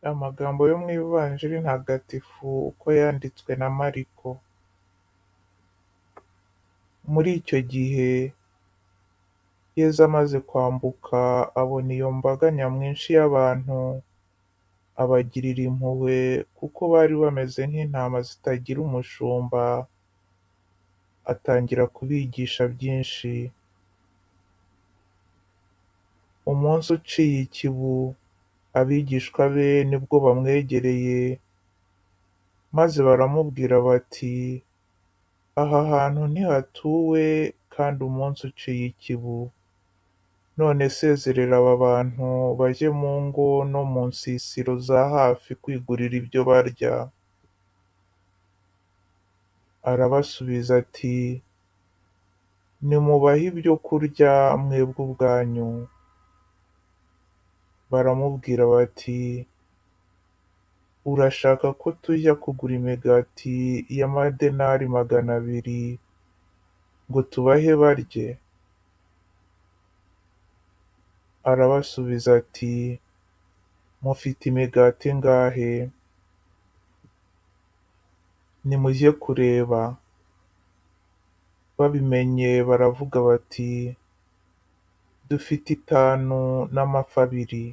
Amagambo yo mu Ivanjiri ntagatifu uko yanditswe na Mariko. Muri icyo gihe, Yezu amaze kwambuka abona iyo mbaga nyamwinshi y'abantu, abagirira impuhwe kuko bari bameze nk'intama zitagira umushumba, atangira kubigisha byinshi. Umunsi uciye ikibu, abigishwa be nibwo bamwegereye, maze baramubwira bati «Aha hantu ntihatuwe kandi umunsi uciye ikibu, none sezerera aba bantu bajye mu ngo no mu nsisiro za hafi kwigurira ibyo barya.» Arabasubiza ati «Nimubahe ibyo kurya mwebwe ubwanyu.» Baramubwira bati «Urashaka ko tujya kugura imigati y'amadenari 200 ngo tubahe barye?» Arabasubiza ati «Mufite imigati ingahe? Nimujye kureba.» Babimenye baravuga bati «Dufite itanu n'amafi abiri.»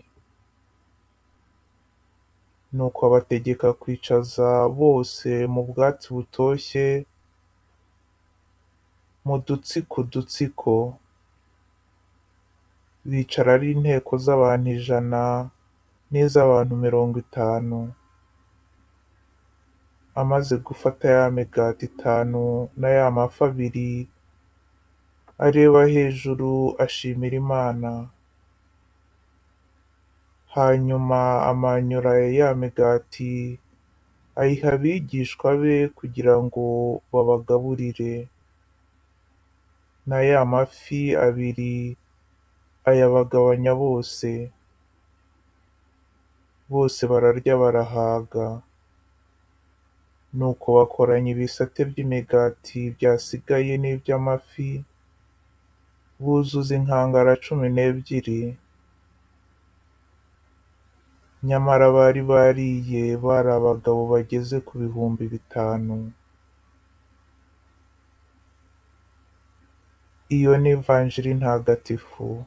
Nuko abategeka kwicaza bose mu bwatsi butoshye, mu dutsiko dutsiko. Bicara ari inteko z'abantu 100 n'iz'abantu 50. Amaze gufata ya migati itanu na ya mafi abiri, areba hejuru ashimira Imana. Hanyuma amanyura ya migati ayiha abigishwa be kugira ngo babagaburire. Na ya mafi abiri ayabagabanya bose. Bose bararya barahaga. Nuko bakoranya ibisate by'imigati byasigaye n'iby'amafi, buzuza inkangara 12. Nyamara abari bariye bari abagabo bageze ku 5000. Iyo ni Ivanjiri ntagatifu.